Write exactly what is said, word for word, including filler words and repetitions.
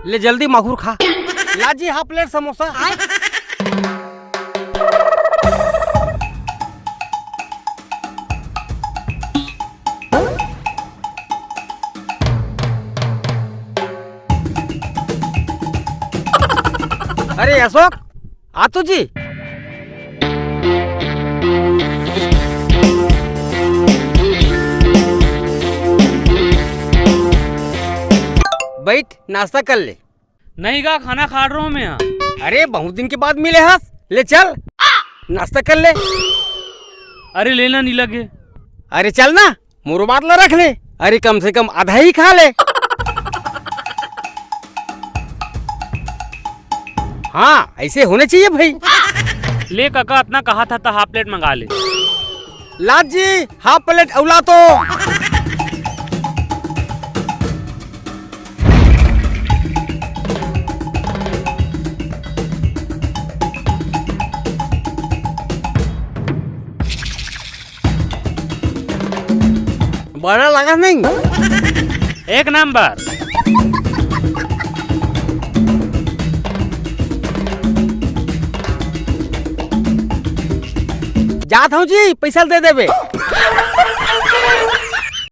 ले जल्दी माखुर खा। ला जी, हाफ प्लेट समोसा। अरे अशोक, आ तो जी। बैठ, नाश्ता कर ले। नहीं गा, खाना खा रहा हूँ मैं यहाँ। अरे, बहुत दिन के बाद मिले हस, ले चल, नाश्ता कर ले। अरे, लेना नहीं लगे। अरे, चल ना, मोरो बात ला रख ले। अरे, कम से कम आधा ही खा ले। हाँ, ऐसे होने चाहिए भाई। ले काका, इतना कहा था तो हाफ प्लेट मंगा ले। ला जी, हाफ प्लेट अउ ला तो। बड़ा लगा नहीं? एक नंबर। जात हूँ जी, पैसा दे देबे।